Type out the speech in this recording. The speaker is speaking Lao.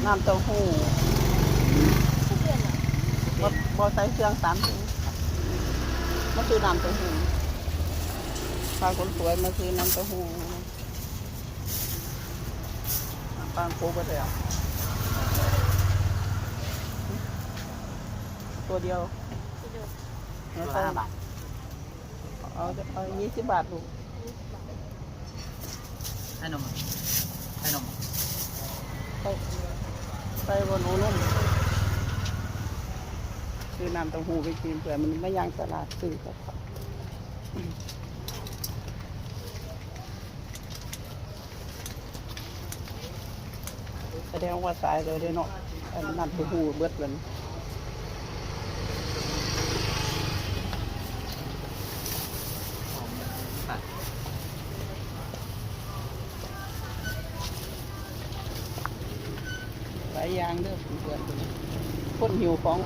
ນ້ຳເຕົ້າຫູ້ ບໍ່ ບໍ່ໃສ່ເຄື່ອງສາມສິ່ງ ມາຊື້ນ້ຳເຕົ້າຫູ້ ພາຄົນສວຍມາຊື້ນ້ຳເຕົ້າຫູ້ ປາງໂກເບິດແລ້ວ ຕົວດຽວ ຕົວລະຫ້າບາດ. ເອົາ ເອົາ ຍີ່ສິບບາດລູກ ໃຫ້ນົມ ໃຫ້ນົມ ໃສ່ ໃສ່ບໍ່ໜູນົມ ຊື້ນ້ຳເຕົ້າຫູ້ໄປກິນ ເພື່ອມັນມາຍ່າງຕະຫຼາດຊື້ກັບເຂົາ ສະແດງວ່າສາຍເລີຍເດ້ເນາະ ອັນນັ້ນໄປຮູ້ເບິດເລີຍ ຫຼາຍຢ່າງເດີເພື່ອນໆ ຄົນຫິ້ວຂອງ